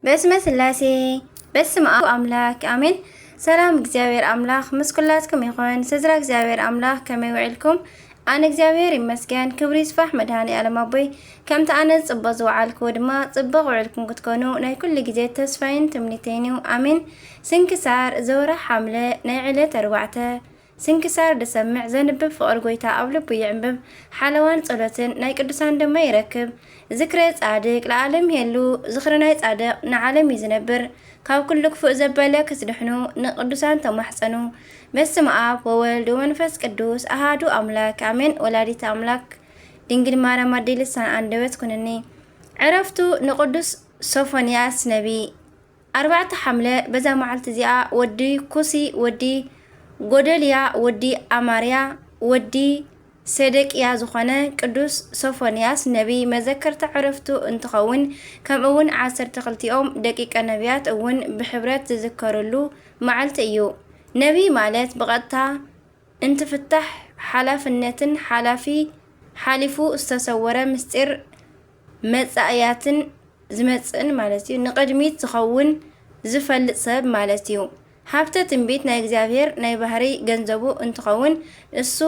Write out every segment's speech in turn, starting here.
በስመ ስላሴ በስመ አብ አምላክ አሜን። ሰላም እግዚኣብሔር አምላክ ምስ ኩላትኩም ይኹን። ስድራ እግዚኣብሔር አምላክ ከመይ ውዕልኩም? ኣነ እግዚኣብሔር ይመስገን፣ ክብሪ ይስፋሕ መድሃኔ ኣለም ኣቦይ። ከምቲ ኣነ ጽቡቕ ዝወዓልክዎ ድማ ጽቡቕ ውዕልኩም ክትኮኑ ናይ ኩሉ ግዜ ተስፋይን ትምኒተይን እዩ። ኣሜን። ስንክሳር ዘወርሒ ሓምለ ናይ ዕለት ኣርባዕተ። ስንክሳር ድሰምዕ ዘንብብ ፍቕሪ ጎይታ ኣብ ልቡ ይዕንብብ፣ ሓለዋን ጸሎትን ናይ ቅዱሳን ድማ ይረክብ። ዝክረ ጻድቅ ለዓለም ይሄሉ፣ ዝኽሪ ናይ ጻድቕ ንዓለም እዩ ዝነብር። ካብ ኩሉ ክፉእ ዘበለ ክትድሕኑ ንቅዱሳን ተማሕጸኑ። በስመ አብ ወወልድ ወመንፈስ ቅዱስ አሃዱ አምላክ አሜን። ወላዲተ አምላክ ድንግል ማርያም ኣደይ ልሳን ኣንደበት ኩንኒ። ዕረፍቱ ንቅዱስ ሶፎንያስ ነቢ። ኣርባዕተ ሓምለ በዛ መዓልቲ እዚኣ ወዲ ኩሲ ወዲ ጎደልያ ወዲ ኣማርያ ወዲ ሰደቅያ ዝኾነ ቅዱስ ሶፎንያስ ነቢ መዘከርታ ዕረፍቱ እንትኸውን፣ ከምኡ እውን ዓሰርተ ክልቲኦም ደቂቀ ነቢያት እውን ብሕብረት ዝዝከርሉ መዓልቲ እዩ። ነቢ ማለት ብቐጥታ እንትፍታሕ ሓላፍነትን ሓላፊ ሓሊፉ ዝተሰወረ ምስጢር መጻእያትን ዝመጽእን ማለት እዩ። ንቕድሚት ዝኸውን ዝፈልጥ ሰብ ማለት እዩ። ሃብተ ትንቢት ናይ እግዚኣብሔር ናይ ባህሪ ገንዘቡ እንትኸውን፣ እሱ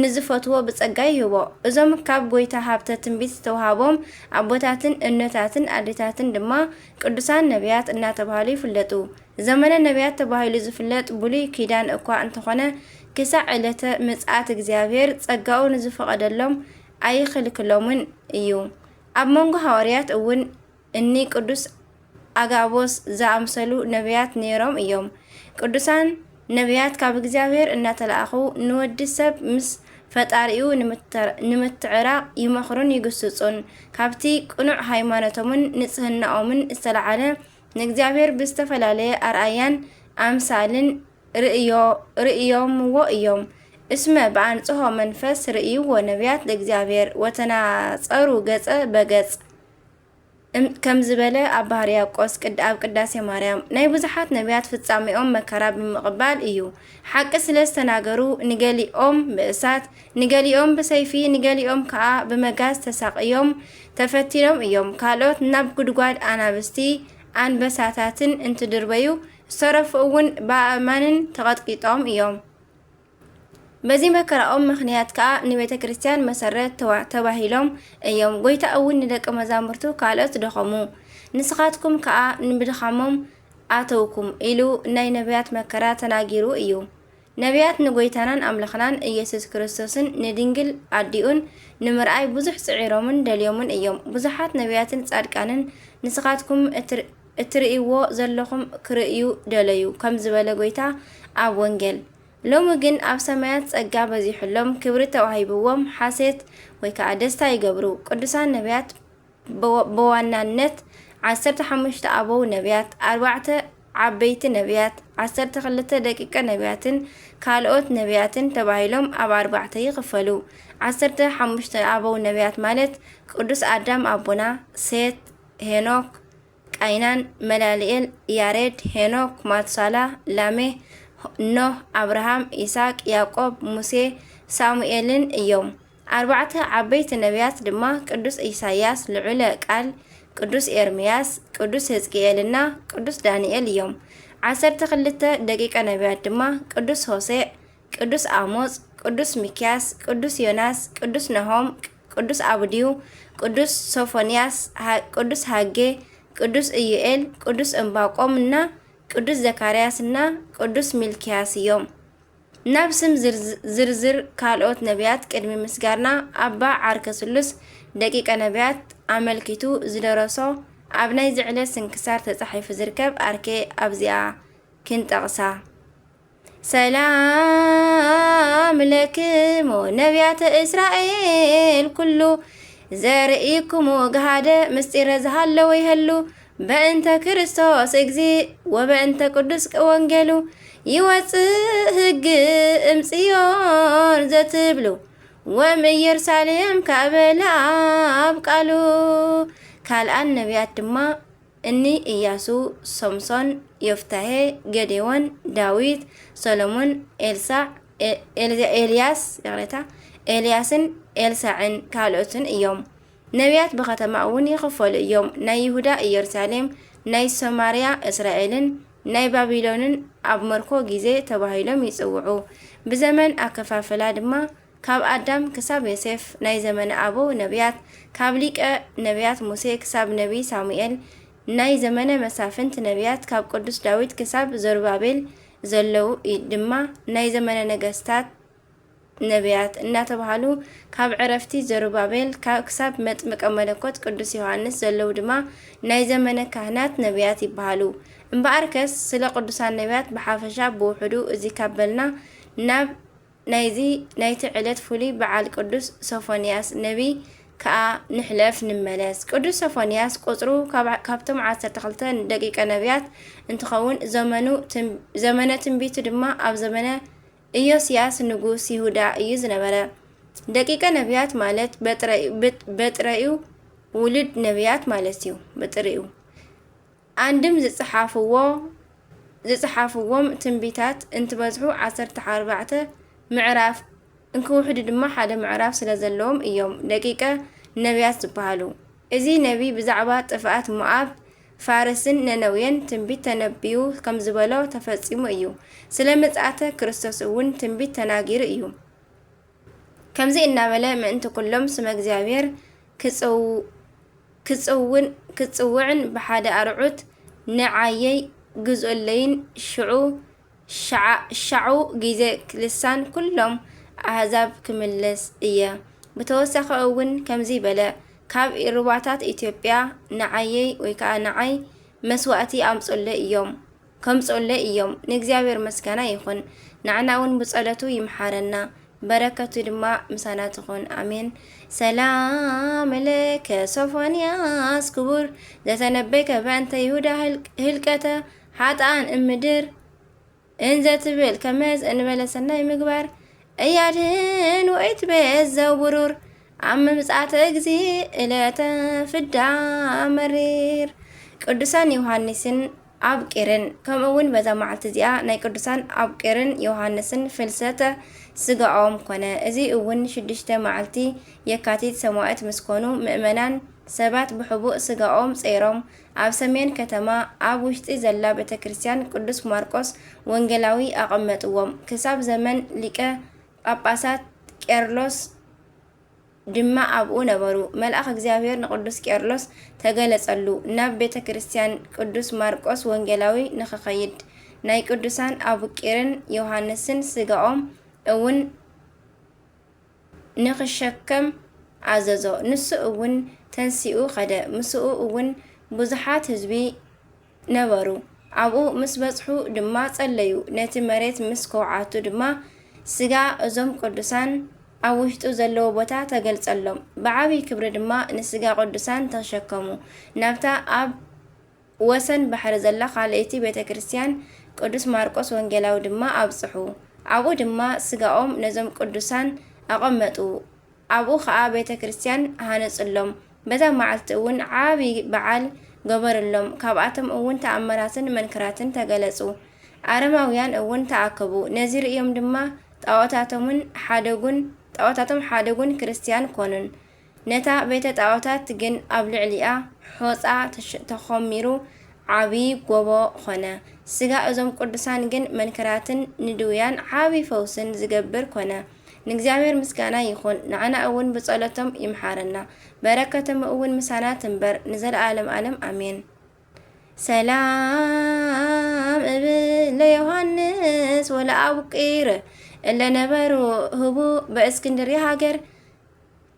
ንዝፈትዎ ብጸጋ ይህቦ። እዞም ካብ ጎይታ ሃብተ ትንቢት ዝተውሃቦም ኣቦታትን እኖታትን ኣዴታትን ድማ ቅዱሳን ነቢያት እናተባህሉ ይፍለጡ። ዘመነ ነቢያት ተባሂሉ ዝፍለጥ ብሉይ ኪዳን እኳ እንተኾነ፣ ክሳዕ ዕለተ ምጽኣት እግዚኣብሔር ጸጋኡ ንዝፈቐደሎም ኣይኽልክሎምን እዩ። ኣብ መንጎ ሃዋርያት እውን እኒ ቅዱስ ኣጋቦስ ዝኣምሰሉ ነቢያት ነይሮም እዮም። ቅዱሳን ነቢያት ካብ እግዚኣብሔር እናተላእኹ ንወዲ ሰብ ምስ ፈጣሪኡ ንምትዕራቕ ይመኽሩን ይግስጹን። ካብቲ ቅኑዕ ሃይማኖቶምን ንጽህናኦምን ዝተላዓለ ንእግዚኣብሔር ብዝተፈላለየ ኣርኣያን ኣምሳልን ርእዮ-፣ ርእዮምዎ እዮም። እስመ ብኣንጽሖ መንፈስ ርእይዎ ነቢያት ለእግዚኣብሔር ወተናጸሩ ገጸ በገጽ። እም-፣ ከም ዝበለ ኣባ ሕርያቆስ ቅድ-፣ ኣብ ቅዳሴ ማርያም፣ ናይ ብዙሓት ነቢያት ፍጻሜኦም መከራ ብምቕባል እዩ። ሓቂ ስለ ዝተናገሩ፣ ንገሊኦም ብእሳት፣ ንገሊኦም ብሰይፊ፣ ንገሊኦም ከኣ ብመጋዝ ተሳቕዮም ተፈቲኖም እዮም። ካልኦት ናብ ጉድጓድ ኣናብስቲ ኣንበሳታትን እንትድርበዩ፣ ዝተረፉ እውን ብኣእማንን ተቐጥቂጦም እዮም። በዚ መከራኦም ምኽንያት ከኣ ንቤተ ክርስቲያን መሰረት ተዋ-፣ ተባሂሎም እዮም። ጎይታ እውን ንደቀ መዛሙርቱ ካልኦት ደኸሙ፣ ንስኻትኩም ከኣ ንምድኻሞም ኣተውኩም ኢሉ ናይ ነቢያት መከራ ተናጊሩ እዩ። ነቢያት ንጎይታናን ኣምላኽናን ኢየሱስ ክርስቶስን ንድንግል ኣዲኡን ንምርኣይ ብዙሕ ጽዒሮምን ደልዮምን እዮም። ብዙሓት ነቢያትን ጻድቃንን ንስኻትኩም እትር-፣ እትርእይዎ ዘለኹም ክርእዩ ደለዩ ከም ዝበለ ጎይታ ኣብ ወንጌል። ሎሚ ግን ኣብ ሰማያት ጸጋ በዚሑሎም ክብሪ ተዋሂብዎም ሓሴት ወይ ከኣ ደስታ ይገብሩ። ቅዱሳን ነቢያት ብወ-፣ ብዋናነት ዓሰርተ ሓሙሽተ ኣበው ነቢያት፣ ኣርባዕተ ዓበይቲ ነቢያት፣ ዓሰርተ ክልተ ደቂቀ ነቢያትን ካልኦት ነቢያትን ተባሂሎም ኣብ ኣርባዕተ ይኽፈሉ። ዓሰርተ ሓሙሽተ ኣበው ነቢያት ማለት ቅዱስ ኣዳም ኣቦና፣ ሴት፣ ሄኖክ፣ ቃይናን፣ መላልኤል፣ ያሬድ፣ ሄኖክ፣ ማቱሳላ፣ ላሜህ፣ ኖህ፣ ኣብርሃም፣ ይስሐቅ፣ ያዕቆብ፣ ሙሴ፣ ሳሙኤልን እዮም። ኣርባዕተ ዓበይቲ ነቢያት ድማ ቅዱስ ኢሳይያስ ልዑለ ቃል፣ ቅዱስ ኤርምያስ፣ ቅዱስ ሕዝቅኤልና ቅዱስ ዳንኤል እዮም። ዓሰርተ ክልተ ደቂቀ ነቢያት ድማ ቅዱስ ሆሴዕ፣ ቅዱስ ኣሞጽ፣ ቅዱስ ሚክያስ፣ ቅዱስ ዮናስ፣ ቅዱስ ናሆም፣ ቅዱስ ኣብድዩ፣ ቅዱስ ሶፎንያስ፣ ሃ-፣ ቅዱስ ሃጌ፣ ቅዱስ ኢዩኤል፣ ቅዱስ እምባቆም እና ቅዱስ ዘካርያስ እና ቅዱስ ሚልክያስ እዮም። ናብ ስም ዝርዝ-፣ ዝርዝር ካልኦት ነቢያት ቅድሚ ምስጋርና፣ ኣባ ዓርከ ስሉስ ደቂቀ ነቢያት ኣመልኪቱ ዝደረሶ ኣብ ናይዚ ዕለት ስንክሳር ተጻሒፉ ዝርከብ ኣርኬ ኣብዚኣ ክንጠቕሳ። ሰላም ለክሙ ነቢያተ እስራኤል ኩሉ ዘርእይኩሙ ገሃደ ምስጢረ ዝሃለወ ይሀሉ በእንተ ክርስቶስ እግዚእ ወበእንተ ቅዱስ ወንጌሉ ይወፅእ ህግ እምፅዮን ዘትብሉ ወም ኢየሩሳሌም ከኣበ ለኣብ ቃሉ። ካልኣን ነቢያት ድማ እኒ ኢያሱ፣ ሶምሶን፣ ዮፍታሄ፣ ገዴዎን፣ ዳዊት፣ ሰሎሞን፣ ኤልሳዕ፣ ኤ-፣ ኤልያ-፣ ኤልያስ፣ ይቕሬታ፣ ኤልያስን ኤልሳዕን ካልኦትን እዮም። ነቢያት ብኸተማ እውን ይኽፈሉ እዮም። ናይ ይሁዳ ኢየሩሳሌም፣ ናይ ሰማርያ እስራኤልን ናይ ባቢሎንን ኣብ መርኮ ግዜ ተባሂሎም ይጽውዑ። ብዘመን ኣከፋፍላ ድማ ካብ ኣዳም ክሳብ ዮሴፍ ናይ ዘመነ ኣበው ነቢያት፣ ካብ ሊቀ ነቢያት ሙሴ ክሳብ ነቢይ ሳሙኤል ናይ ዘመነ መሳፍንት ነቢያት፣ ካብ ቅዱስ ዳዊት ክሳብ ዘሩባቤል ዘለዉ ድማ ናይ ዘመነ ነገስታት ነቢያት እናተባህሉ፣ ካብ ዕረፍቲ ዘሩባቤል ክሳብ መጥምቀ መለኮት ቅዱስ ዮሃንስ ዘለዉ ድማ ናይ ዘመነ ካህናት ነቢያት ይበሃሉ። እምበኣርከስ ስለ ቅዱሳን ነቢያት ብሓፈሻ ብውሑዱ እዚ ካብ በልና፣ ናብ ናይዚ ናይቲ ዕለት ፍሉይ በዓል ቅዱስ ሶፎንያስ ነቢይ ከኣ ንሕለፍ ንመለስ። ቅዱስ ሶፎንያስ ቁጽሩ ካብ-፣ ካብቶም ዓሰርተ ክልተ ደቂቀ ነቢያት እንትኸውን፣ ዘመኑ ትም-፣ ዘመነ ትንቢቱ ድማ ኣብ ዘመነ ኢዮስያስ ንጉስ ይሁዳ እዩ ዝነበረ። ደቂቀ ነቢያት ማለት በጥረ-፣ በጥ-፣ በጥረኡ ውሉድ ነቢያት ማለት እዩ። በጥሪኡ ኣንድም ዝጸሓፍዎ፣ ዝጸሓፍዎም ትንቢታት እንትበዝሑ ዓሰርተ ኣርባዕተ ምዕራፍ፣ እንክውሕዱ ድማ ሓደ ምዕራፍ ስለ ዘለዎም እዮም ደቂቀ ነቢያት ዝበሃሉ። እዚ ነቢ ብዛዕባ ጥፍኣት ሞኣብ፣ ፋርስን ነነውየን ትንቢት ተነቢዩ ከም ዝበሎ ተፈጺሙ እዩ። ስለ ምጽኣተ ክርስቶስ እውን ትንቢት ተናጊሩ እዩ። ከምዚ እናበለ ምእንቲ ኩሎም ስመ እግዚኣብሔር ክጽው-፣ ክጽውን-፣ ክጽውዕን ብሓደ ኣርዑት ንዓየይ ግዝኡለይን ሽዑ ሻዓ-፣ ሻዑ ግዜ ልሳን ኩሎም ኣህዛብ ክምልስ እየ። ብተወሳኺ እውን ከምዚ በለ፣ ካብ ሩባታት ኢትዮጵያ ንዓየይ ወይ ከዓ ንዓይ መስዋእቲ ኣምጹለይ እዮም፣ ከምጹለይ እዮም። ንእግዚኣብሔር ምስጋና ይኹን። ንዓና እውን ብጸሎቱ ይምሓረና፣ በረከቱ ድማ ምሳና ትኹን። ኣሜን። ሰላም ለከ ሶፎንያስ ክቡር፣ ዘተነበይከ በእንተ ይሁዳ ህል-፣ ህልቀተ ሓጥኣን እምድር እንዘ ትብል ከመዝ እንበለ ሰናይ ምግባር እያድህን ወይት ቤት ዘውብሩር ኣብ ምምጻእተ እግዚ እለተ ፍዳ መሪር። ቅዱሳን ዮሃንስን ኣብቂርን። ከምኡ እውን በዛ መዓልቲ እዚኣ ናይ ቅዱሳን ኣብቂርን ዮሃንስን ፍልሰተ ስጋኦም ኮነ። እዚ እውን ሽዱሽተ መዓልቲ የካቲት ሰማዕት ምስ ኮኑ ምእመናን ሰባት ብሕቡእ ስጋኦም ጸይሮም ኣብ ሰሜን ከተማ ኣብ ውሽጢ ዘላ ቤተ ክርስቲያን ቅዱስ ማርቆስ ወንጌላዊ ኣቐመጥዎም። ክሳብ ዘመን ሊቀ ጳጳሳት ቄርሎስ ድማ ኣብኡ ነበሩ። መልኣኽ እግዚኣብሔር ንቅዱስ ቄርሎስ ተገለጸሉ፣ ናብ ቤተ ክርስቲያን ቅዱስ ማርቆስ ወንጌላዊ ንኽኸይድ፣ ናይ ቅዱሳን ኣብቂርን ዮሃንስን ስጋኦም እውን ንኽሸከም ኣዘዞ። ንሱ እውን ተንሲኡ ኸደ። ምስኡ እውን ብዙሓት ህዝቢ ነበሩ። ኣብኡ ምስ በጽሑ ድማ ጸለዩ። ነቲ መሬት ምስ ከውዓቱ ድማ ስጋ እዞም ቅዱሳን ኣብ ውሽጡ ዘለዎ ቦታ ተገልጸሎም። ብዓቢ ክብሪ ድማ ንስጋ ቅዱሳን ተሸከሙ። ናብታ ኣብ ወሰን ባሕሪ ዘላ ካልኣይቲ ቤተ ክርስቲያን ቅዱስ ማርቆስ ወንጌላዊ ድማ ኣብጽሑ። ኣብኡ ድማ ስጋኦም ነዞም ቅዱሳን ኣቐመጡ። ኣብኡ ኸኣ ቤተ ክርስቲያን ሃነጽሎም። በዛ መዓልቲ እውን ዓቢ በዓል ገበርሎም። ካብኣቶም እውን ተኣምራትን መንክራትን ተገለጹ። ኣረማውያን እውን ተኣከቡ። ነዚ ርእዮም ድማ ጣዖታቶምን ሓደጉን፣ ጣዖታቶም ሓደጉን ክርስቲያን ኮኑን። ነታ ቤተ ጣዖታት ግን ኣብ ልዕሊኣ ሖጻ ተሽ-፣ ተኾሚሩ ዓቢ ጎቦ ኾነ። ስጋ እዞም ቅዱሳን ግን መንክራትን ንድውያን ዓቢ ፈውስን ዝገብር ኮነ። ንእግዚኣብሔር ምስጋና ይኹን፣ ንዓና እውን ብጸሎቶም ይምሓረና፣ በረከቶም እውን ምሳና ትንበር ንዘለዓለም ዓለም ኣሜን። ሰላም እብል ለዮሃንስ ወለኣቡቂር እለ ነበሩ ህቡ በእስክንድርያ ሃገር፣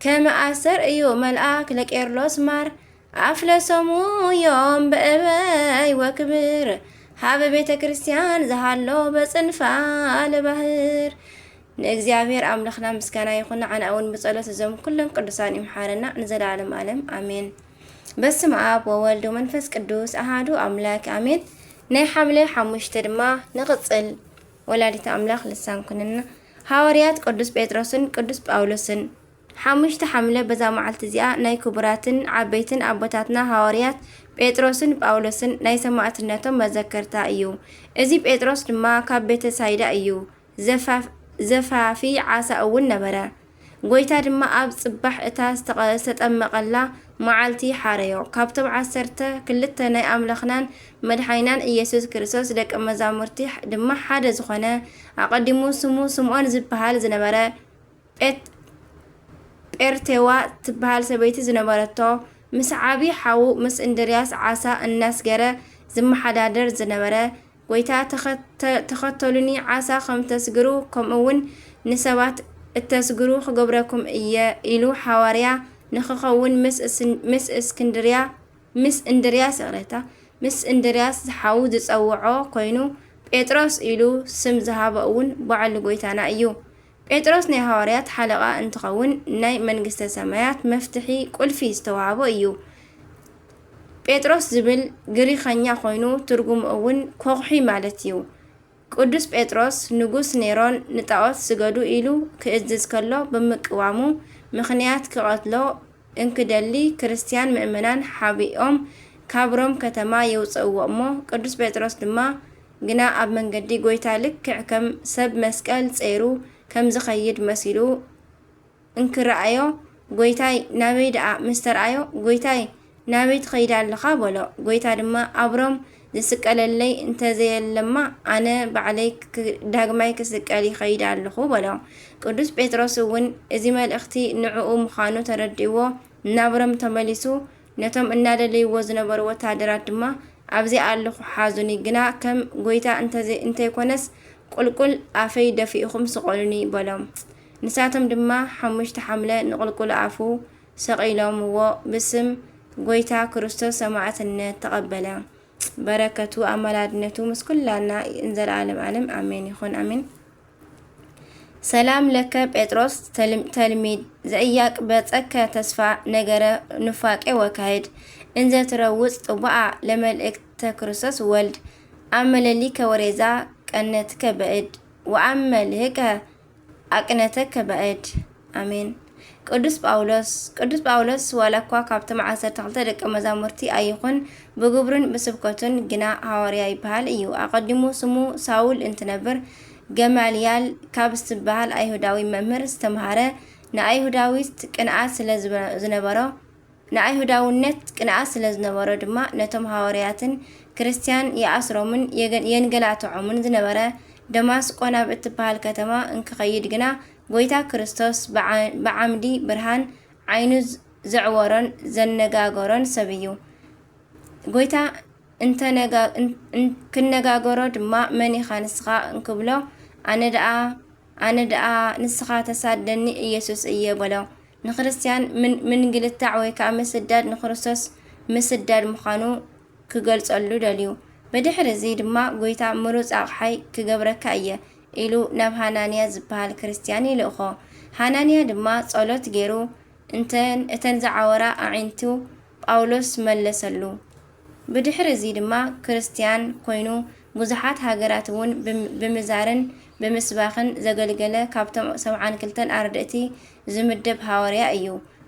ከመ ኣስተርእዩ መልኣክ ለቄርሎስ ማር፣ ኣፍለሶሙ ዮም በእበይ ወክብር፣ ሃበ ቤተ ክርስቲያን ዝሃሎ በጽንፋ ለባህር። ንእግዚኣብሔር ኣምላኽና ምስጋና ይኹን፣ ንዓና እውን ብጸሎት እዞም ኩሎም ቅዱሳን ይምሓረና ንዘለዓለም ዓለም ኣሜን። በስመ ኣብ ወወልድ ወመንፈስ ቅዱስ ኣሃዱ ኣምላክ ኣሜን። ናይ ሓምለ ሓሙሽተ ድማ ንቕጽል። ወላዲተ ኣምላኽ ልሳን ኩንና። ሃዋርያት ቅዱስ ጴጥሮስን ቅዱስ ጳውሎስን። ሓሙሽተ ሓምለ በዛ መዓልቲ እዚኣ ናይ ክቡራትን ዓበይትን ኣቦታትና ሃዋርያት ጴጥሮስን ጳውሎስን ናይ ሰማዕትነቶም መዘከርታ እዩ። እዚ ጴጥሮስ ድማ ካብ ቤተ ሳይዳ እዩ። ዘፋፍ-፣ ዘፋፊ ዓሳ እውን ነበረ። ጐይታ ድማ ኣብ ጽባሕ እታ ዝተቐ-፣ ዝተጠመቐላ መዓልቲ ሓረዮ። ካብቶም ዓሰርተ ክልተ ናይ ኣምላኽናን መድሓኒናን ኢየሱስ ክርስቶስ ደቀ መዛሙርቲ ድማ ሓደ ዝኾነ፣ ኣቐዲሙ ስሙ ስምዖን ዝበሃል ዝነበረ፣ ጴት-፣ ጴርቴዋ ትበሃል ሰበይቲ ዝነበረቶ፣ ምስ ዓቢ ሓዉ ምስ እንድርያስ ዓሳ እናስገረ ዝመሓዳደር ዝነበረ፣ "ጐይታ፣ ተኸተ-፣ ተኸተሉኒ፣ ዓሳ ከም ተስግሩ፣ ከምኡ እውን ንሰባት እተስግሩ ክገብረኩም እየ" ኢሉ ሓዋርያ ንኽኸውን ምስ እስ-፣ ምስ እስክንድርያ፣ ምስ እንድርያስ፣ ይቕሬታ፣ ምስ እንድርያስ ዝሓዉ ዝጸውዖ ኮይኑ፣ ጴጥሮስ ኢሉ ስም ዝሃቦ እውን ባዕሉ ጐይታና እዩ። ጴጥሮስ ናይ ሃዋርያት ሓለቓ እንትኸውን፣ ናይ መንግስተ ሰማያት መፍትሒ ቁልፊ ዝተዋህቦ እዩ። ጴጥሮስ ዝብል ግሪኸኛ ኮይኑ፣ ትርጉሙ እውን ኮኽሒ ማለት እዩ። ቅዱስ ጴጥሮስ ንጉስ ኔሮን ንጣኦት ስገዱ ኢሉ ክእዝዝ ከሎ ብምቅዋሙ ምኽንያት ክቐትሎ እንክደሊ፣ ክርስትያን ምእመናን ሓቢኦም ካብ ሮም ከተማ የውፅእዎ እሞ፣ ቅዱስ ጴጥሮስ ድማ ግና ኣብ መንገዲ ጐይታ ልክዕ ከም ሰብ መስቀል ጸይሩ ከም ዝኸይድ መሲሉ እንክረኣዮ፣ "ጐይታይ፣ ናበይ ደኣ?" ምስ ተረኣዮ፣ "ጐይታይ፣ ናበይ ትኸይድ ኣለኻ?" በሎ። ጐይታ ድማ፣ "ኣብ ሮም ዝስቀለለይ እንተዘየለማ፣ ኣነ ባዕለይ ክ-፣ ዳግማይ ክስቀል ይኸይድ ኣለኹ" በሎ። ቅዱስ ጴጥሮስ እውን እዚ መልእኽቲ ንዕኡ ምዃኑ ተረዲእዎ፣ ናብ ሮም ተመሊሱ፣ ነቶም እናደለይዎ ዝነበሩ ወታደራት ድማ፣ "ኣብዚ ኣለኹ፣ ሓዙኒ፣ ግና ከም ጐይታ እንተዘይ-፣ እንተይኮነስ፣ ቁልቁል ኣፈይ ደፊእኹም ስቐሉኒ" በሎም። ንሳቶም ድማ ሓሙሽተ ሓምለ ንቁልቁል ኣፉ ሰቒሎምዎ፣ ብስም ጐይታ ክርስቶስ ሰማዕትነት ተቐበለ። በረከቱ ኣማላድነቱ ምስ ኩላና እንዘለዓለም ዓለም ኣሜን ይኹን፣ ኣሜን። ሰላም ለከ ጴጥሮስ ተልም-፣ ተልሚድ ዘኢያቅበጸከ ተስፋ ነገረ ኑፋቄ ወካህድ፣ እንዘ ትረውጽ ጥቡኣ ለመልእክተ ክርስቶስ ወልድ፣ አመ ለሊከ ወሬዛ ቀነትከ በእድ፣ ወአመ ልህቀ አቅነተከ በእድ። ኣሜን። ቅዱስ ጳውሎስ። ቅዱስ ጳውሎስ ዋላ እኳ ካብቶም ዓሰርተ ክልተ ደቀ መዛሙርቲ ኣይኹን፣ ብግብሩን ብስብከቱን ግና ሃዋርያ ይበሃል እዩ። ኣቐዲሙ ስሙ ሳውል እንትነብር፣ ገማልያል ካብ ዝትበሃል ኣይሁዳዊ መምህር ዝተምሃረ፣ ንኣይሁዳዊት ቅንኣት ስለ ዝነበሮ፣ ንኣይሁዳውነት ቅንኣት ስለ ዝነበሮ ድማ፣ ነቶም ሃዋርያትን ክርስትያን ይኣስሮምን የገ-፣ የንገላትዖምን ዝነበረ፣ ደማስቆ ናብ እትበሃል ከተማ እንክኸይድ ግና፣ ጐይታ ክርስቶስ ብዓ-፣ ብዓምዲ ብርሃን ዓይኑ ዘዕወሮን ዘነጋገሮን ሰብ እዩ። ጐይታ እንተነጋ-፣ እን-፣ እን-፣ ክነጋገሮ ድማ፣ "መን ኢኻ ንስኻ?" እንክብሎ፣ "ኣነ ደኣ፣ ኣነ ደኣ ንስኻ ተሳደኒ ኢየሱስ እየ" በሎ። ንክርስትያን ምን-፣ ምንግልታዕ ወይ ከኣ ምስዳድ ንክርስቶስ ምስዳድ ምዃኑ ክገልጸሉ ደልዩ። ብድሕሪ እዚ ድማ፣ "ጐይታ፣ ምሩጽ ኣቕሓይ ክገብረካ እየ" ኢሉ ናብ ሃናንያ ዝበሃል ክርስትያን ይልእኾ። ሃናንያ ድማ ጸሎት ገይሩ፣ እንተን፣ እተን ዝዓወራ ኣዒንቱ ጳውሎስ መለሰሉ። ብድሕሪ እዚ ድማ ክርስትያን ኮይኑ፣ ብዙሓት ሃገራት እውን ብም-፣ ብምዛርን ብምስባኽን ዘገልገለ፣ ካብቶም ሰብዓን ክልተን ኣርድእቲ ዝምደብ ሃዋርያ እዩ።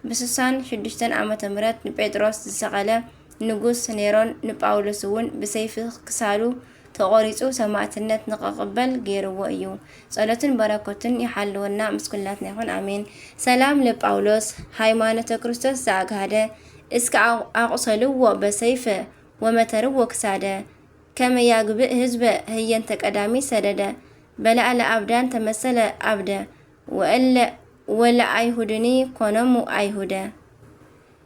ብስሳን ሽዱሽተን ዓመተ ምህረት ንጴጥሮስ ዝሰቐለ ንጉስ ኔሮን ንጳውሎስ እውን ብሰይፊ ክሳዱ ተቖሪጹ ሰማዕትነት ንኽቕበል ገይርዎ እዩ። ጸሎትን በረከቱን ይሓልወና ምስ ኩላትና ይኹን፣ ኣሜን። ሰላም ለጳውሎስ ሃይማኖተ ክርስቶስ ዘኣግሃደ፣ እስከ ኣቑ-፣ ኣቑሰልዎ በሰይፈ ወመተርዎ ክሳደ፣ ከመ ያግብእ ህዝበ ህየንተ ቀዳሚ ሰደደ፣ በላዕለ አብዳን ተመሰለ አብደ፣ ወእለ ወለአይሁድኒ ኮኖሙ አይሁደ።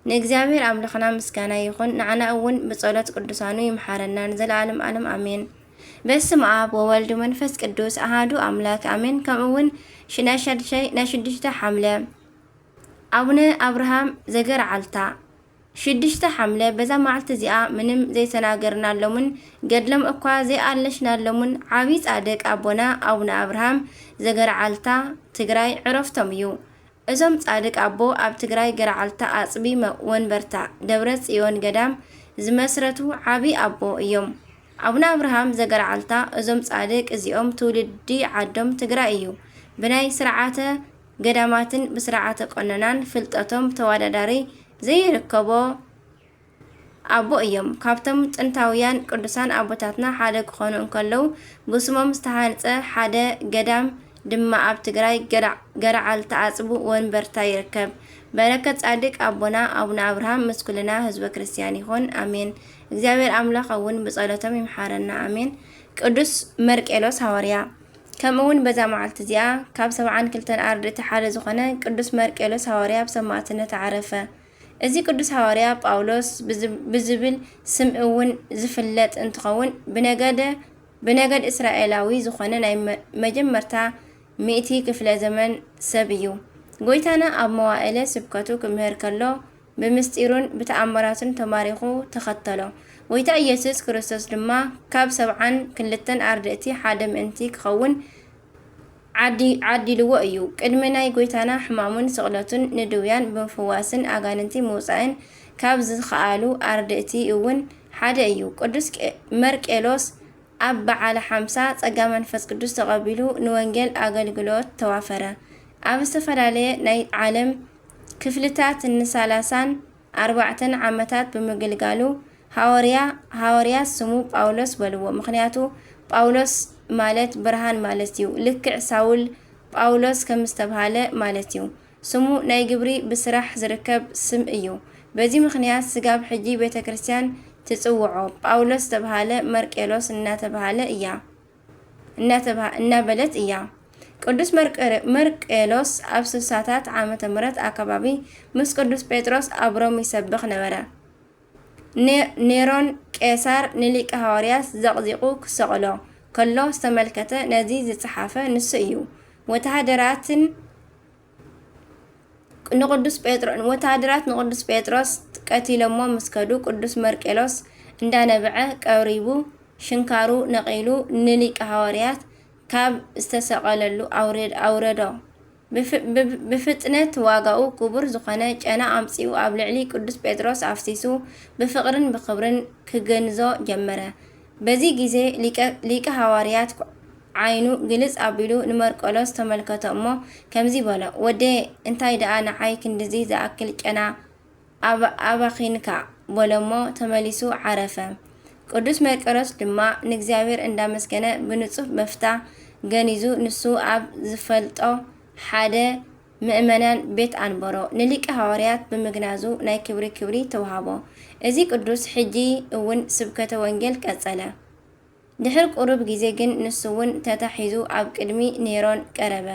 ንእግዚኣብሔር ኣምላኽና ምስጋና ይኹን፣ ንዓና እውን ብጸሎት ቅዱሳኑ ይምሓረና ንዘለዓለም ዓለም ኣሜን። በስመ ኣብ ወወልድ ወመንፈስ ቅዱስ ኣሃዱ ኣምላክ ኣሜን። ከምኡ እውን ሽ-፣ ናይ ሻድሻይ፣ ናይ ሽዱሽተ ሓምለ ኣቡነ ኣብርሃም ዘገርዓልታ። ሽዱሽተ ሓምለ በዛ መዓልቲ እዚኣ ምንም ዘይተናገርናሎምን ገድሎም እኳ ዘይኣለሽናሎምን ዓቢ ጻድቅ ኣቦና ኣቡነ ኣብርሃም ዘገርዓልታ ትግራይ ዕረፍቶም እዩ። እዞም ጻድቅ ኣቦ ኣብ ትግራይ ገርዓልታ ኣጽቢ መ-፣ ወንበርታ ደብረ ጽዮን ገዳም ዝመስረቱ ዓቢ ኣቦ እዮም። ኣቡነ ኣብርሃም ዘገርዓልታ እዞም ጻድቅ እዚኦም ትውልዲ ዓዶም ትግራይ እዩ። ብናይ ስርዓተ ገዳማትን ብስርዓተ ቀኖናን ፍልጠቶም ተወዳዳሪ ዘይርከቦ ኣቦ እዮም። ካብቶም ጥንታውያን ቅዱሳን ኣቦታትና ሓደ ክኾኑ እንከለዉ፣ ብስሞም ዝተሃንጸ ሓደ ገዳም ድማ ኣብ ትግራይ ገራ-፣ ገርዓልታ ኣጽቢ ወንበርታ ይርከብ። በረከት ጻድቅ ኣቦና ኣቡነ ኣብርሃም ምስ ኩልና ህዝበ ክርስቲያን ይኹን፣ ኣሜን። እግዚኣብሔር ኣምላኽ እውን ብጸሎቶም ይምሓረና፣ ኣሜን። ቅዱስ መርቄሎስ ሃዋርያ። ከምኡ እውን በዛ መዓልቲ እዚኣ ካብ ሰብዓን ክልተን ኣርድእቲ ሓደ ዝኾነ ቅዱስ መርቄሎስ ሃዋርያ ብሰማዕትነት ዓረፈ። እዚ ቅዱስ ሃዋርያ ጳውሎስ ብዝ-፣ ብዝብል ስም እውን ዝፍለጥ እንትኸውን፣ ብነገደ፣ ብነገድ እስራኤላዊ ዝኾነ ናይ መ-፣ መጀመርታ ሚእቲ ክፍለ ዘመን ሰብ እዩ። ጎይታና ኣብ መዋእለ ስብከቱ ክምህር ከሎ፣ ብምስጢሩን ብተኣምራቱን ተማሪኹ ተኸተሎ። ጎይታ ኢየሱስ ክርስቶስ ድማ ካብ ሰብዓን ክልተን ኣርድእቲ ሓደ ምእንቲ ክኸውን ዓዲ-፣ ዓዲልዎ እዩ። ቅድሚ ናይ ጎይታና ሕማሙን ስቕለቱን ንድውያን ብምፍዋስን ኣጋንንቲ ምውጻእን ካብ ዝኸኣሉ ኣርድእቲ እውን ሓደ እዩ። ቅዱስ ቄ-፣ መርቄሎስ ኣብ በዓለ ሓምሳ ጸጋ መንፈስ ቅዱስ ተቐቢሉ ንወንጌል ኣገልግሎት ተዋፈረ። ኣብ ዝተፈላለየ ናይ ዓለም ክፍልታት ንሳላሳን ኣርባዕተን ዓመታት ብምግልጋሉ ሃዋርያ፣ ሃዋርያ ስሙ ጳውሎስ በልዎ። ምኽንያቱ ጳውሎስ ማለት ብርሃን ማለት እዩ። ልክዕ ሳውል ጳውሎስ ከም ዝተብሃለ ማለት እዩ። ስሙ ናይ ግብሪ ብስራሕ ዝርከብ ስም እዩ። በዚ ምኽንያት ስጋብ ሕጂ ቤተ ክርስቲያን ትጽውዖ። ጳውሎስ ዝተብሃለ መርቄሎስ እናተብሃለ እያ፣ እናተብሃ-፣ እናበለት እያ። ቅዱስ መርቄ-፣ መርቄሎስ ኣብ ስሳታት ዓመተ ምህረት ኣከባቢ ምስ ቅዱስ ጴጥሮስ ኣብ ሮም ይሰብኽ ነበረ። ኔ-፣ ኔሮን ቄሳር ንሊቀ ሃዋርያት ዘቕዚቑ ክሰቕሎ ከሎ ዝተመልከተ ነዚ ዝጸሓፈ ንሱ እዩ። ወተሃደራትን ንቅዱስ ጴጥሮ-፣ ወተሃደራት ንቅዱስ ጴጥሮስ ቀቲሎሞ ምስ ከዱ፣ ቅዱስ መርቄሎስ እንዳነበዐ ቀሪቡ፣ ሽንካሩ ነቒሉ፣ ንሊቀ ሃዋርያት ካብ ዝተሰቐለሉ ኣውረድ-፣ ኣውረዶ። ብፍ-፣ ብብ-፣ ብፍጥነት ዋጋኡ ክቡር ዝኾነ ጨና ኣምጺኡ ኣብ ልዕሊ ቅዱስ ጴጥሮስ ኣፍሲሱ፣ ብፍቕርን ብኽብርን ክገንዞ ጀመረ። በዚ ግዜ ሊቀ፣ ሊቀ ሃዋርያት ዓይኑ ግልጽ ኣቢሉ ንመርቆሎስ ተመልከቶ እሞ ከምዚ በሎ፣ "ወደየ፣ እንታይ ደኣ ንዓይ ክንድዚ ዝኣክል ጨና ኣባ-፣ ኣባኺንካ?" በሎሞ ተመሊሱ ዓረፈ። ቅዱስ መርቆሎስ ድማ ንእግዚኣብሔር እንዳመስገነ ብንጹህ በፍታ ገኒዙ ንሱ ኣብ ዝፈልጦ ሓደ ምእመናን ቤት ኣንበሮ። ንሊቀ ሃዋርያት ብምግናዙ ናይ ክብሪ ክብሪ ተውሃቦ። እዚ ቅዱስ ሕጂ እውን ስብከተ ወንጌል ቀጸለ። ድሕሪ ቁሩብ ግዜ ግን ንሱ እውን ተታሒዙ ኣብ ቅድሚ ኔሮን ቀረበ።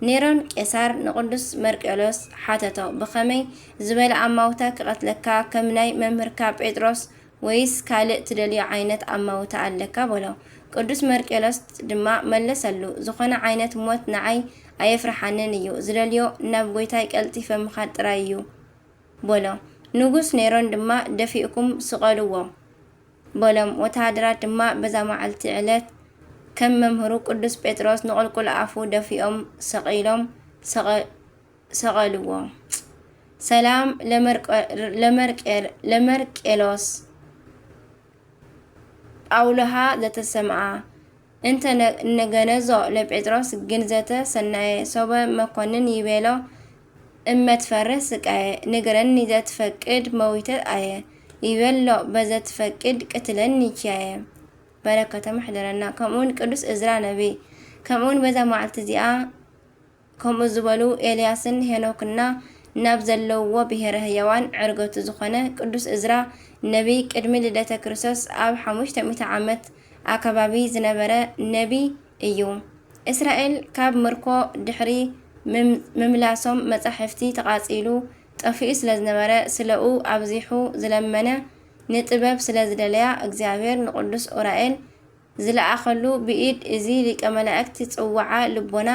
ኔሮን ቄሳር ንቅዱስ መርቆሎስ ሓተቶ፣ "ብኸመይ ዝበለ ኣማውታ ክቐትለካ፣ ከም ናይ መምህርካ ጴጥሮስ ወይስ ካልእ ትደልዮ ዓይነት ኣማውታ ኣለካ?" በሎ። ቅዱስ መርቆሎስ ድማ መለሰሉ፣ "ዝኾነ ዓይነት ሞት ንዓይ ኣየፍርሓንን እዩ። ዝደልዮ ናብ ጎይታይ ቀልጢፈ ምኻድ ጥራይ እዩ" በሎ። ንጉስ ኔሮን ድማ፣ "ደፊእኩም ስቐልዎ" በሎም። ወተሃደራት ድማ በዛ መዓልቲ ዕለት ከም መምህሩ ቅዱስ ጴጥሮስ ንቑልቁል ኣፉ ደፊኦም ሰቒሎም ሰቐ-፣ ሰቐልዎ። ሰላም ለመርቀ-፣ ለመርቄ-፣ ለመርቄሎስ ጳውሎሃ ዘተሰምዓ እንተ ነ-፣ እነገነዞ ለጴጥሮስ ግንዘተ ሰናየ ሶበ መኮንን ይቤሎ፣ እመ ትፈርህ ስቃየ፣ ንገረኒ ዘትፈቅድ መዊተ ኣየ፣ ይቤሎ፣ በዘትፈቅድ ቅትለኒ ኪያየ። በረከቶም ይሕደረና። ከምኡውን ቅዱስ እዝራ ነቢይ፣ ከምኡውን በዛ መዓልቲ እዚኣ ከምኡ ዝበሉ ኤልያስን ሄኖክና ናብ ዘለውዎ ብሔረ ህያዋን ዕርገቱ ዝኾነ ቅዱስ እዝራ ነቢይ ቅድሚ ልደተ ክርስቶስ ኣብ ሓሙሽተ ሚእቲ ዓመት ኣከባቢ ዝነበረ ነቢይ እዩ። እስራኤል ካብ ምርኮ ድሕሪ ምም-፣ ምምላሶም መጻሕፍቲ ተቓጺሉ ጠፊኡ ስለ ዝነበረ ስለኡ ኣብዚሑ ዝለመነ ንጥበብ ስለ ዝደለያ እግዚኣብሔር ንቅዱስ ኡራኤል ዝለኣኸሉ ብኢድ እዚ ሊቀ መላእክት ጽዋዓ ልቦና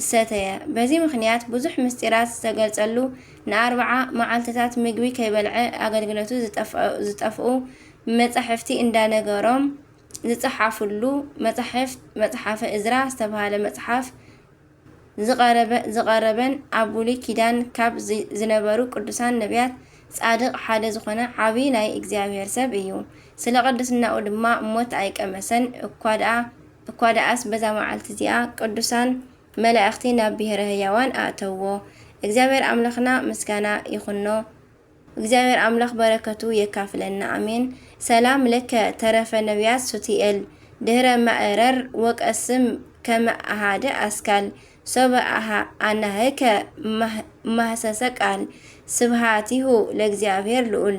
እሰተየ። በዚ ምኽንያት ብዙሕ ምስጢራት ዝተገልጸሉ ንኣርብዓ መዓልትታት ምግቢ ከይበልዐ ኣገልግሎቱ ዝጠፍ-፣ ዝጠፍኡ መጻሕፍቲ እንዳነገሮም ዝጸሓፍሉ መጻሕፍት መጽሓፈ እዝራ ዝተባህለ መጽሓፍ ዝቐረበ-፣ ዝቐረበን ኣብ ብሉይ ኪዳን ካብ ዝ-፣ ዝነበሩ ቅዱሳን ነቢያት ጻድቕ ሓደ ዝኾነ ዓቢ ናይ እግዚኣብሔር ሰብ እዩ። ስለ ቅድስናኡ ድማ ሞት ኣይቀመሰን። እኳ ደኣ፣ እኳ ደኣስ በዛ መዓልቲ እዚኣ ቅዱሳን መላእኽቲ ናብ ብሔረ ህያዋን ኣእተውዎ። እግዚኣብሔር ኣምላኽና ምስጋና ይኹኖ። እግዚኣብሔር ኣምላኽ በረከቱ የካፍለና፣ ኣሜን። ሰላም ለከ ተረፈ ነቢያት ሱቲኤል፣ ድህረ ማእረር ወቀስም ከመ ኣሃደ ኣስካል፣ ሶበ ኣሃ-፣ ኣናህከ ማህ-፣ ማህሰሰ ቃል፣ ስብሃቲሁ ለእግዚኣብሔር ልዑል።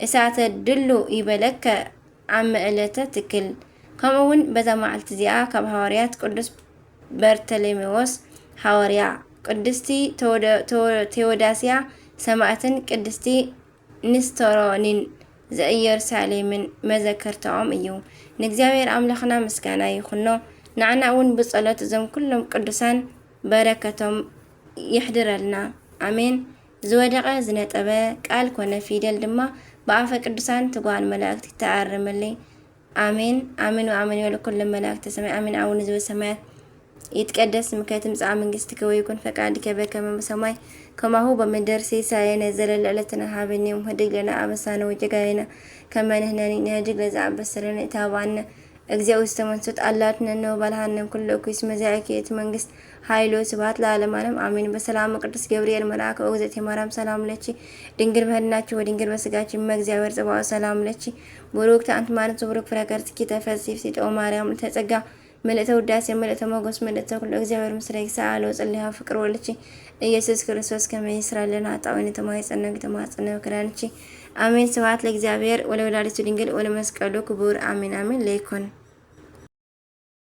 እሳተ ድሉ ይበለከ ዓመ ዕለተ ትክል። ከምኡ እውን በዛ መዓልቲ እዚኣ ካብ ሃዋርያት ቅዱስ በርተሌሜዎስ ሃዋርያ፣ ቅድስቲ ቴዎዳስያ ሰማዕትን ቅድስቲ ንስቶሮኒን ዘኢየሩሳሌምን መዘከርታኦም እዩ። ንእግዚኣብሔር ኣምላኽና ምስጋና ይኹኖ። ንዓና እውን ብጸሎት እዞም ኩሎም ቅዱሳን በረከቶም ይሕድረልና። ኣሜን። ዝወደቐ ዝነጠበ ቃል ኮነ ፊደል ድማ ብኣፈ ቅዱሳን ትጓን መላእክት ይተኣረመለይ። ኣሜን ኣሜን ወኣሜን። ወለኩሎም መላእክተ ሰማይ ኣሜን። ኣቡነ ዘበሰማያት ይትቀደስ ስምከ ትምጻእ መንግስትከ ወይኩን ፈቃድከ በከመ በሰማይ ከማሁ በምድር። ሲሳየነ ዘለለ ዕለትነ ሀበነ ዮም። ህድግ ለነ አበሳነ ወጌጋየነ ከመ ንሕነኒ ንህድግ ለዘአበሰ ለነ ኢታብአነ። እግዚኦ ውስተ መንሱት አላድነነ ወባልሃነ እምኩሉ እኩይ እስመ ዚአኪ ይእቲ መንግስት ኃይል ወስብሐት ለዓለመ ዓለም አሜን። በሰላም ቅዱስ ገብርኤል መልአከ ኦግዝእትየ ማርያም ሰላም ለኪ ድንግል በህልናኪ ወድንግል በስጋኪ እመ እግዚአብሔር ጸባኦት ሰላም ለኪ ብሩክት አንቲ ማርያም ዘቡሩክ ፍሬ ከርሥኪ ተፈሲ ፍሲት ኦ ማርያም እንተ ጸጋ ምልእተ ውዳሴ ምልእተ ሞገስ ምልእተ ኩሉ እግዚአብሔር ምስሌኪ ሰአሊ ወጸልዪ ፍቅር ወልኪ ኢየሱስ ክርስቶስ ከመ ይስራ ለነ ኃጣውኢነ ተማይጸነኪ ተማጸነ ክዳንኪ አሜን። ስብሐት ለእግዚአብሔር ወለወላዲቱ ድንግል ወለመስቀሉ ክቡር አሜን አሜን ለይኩን።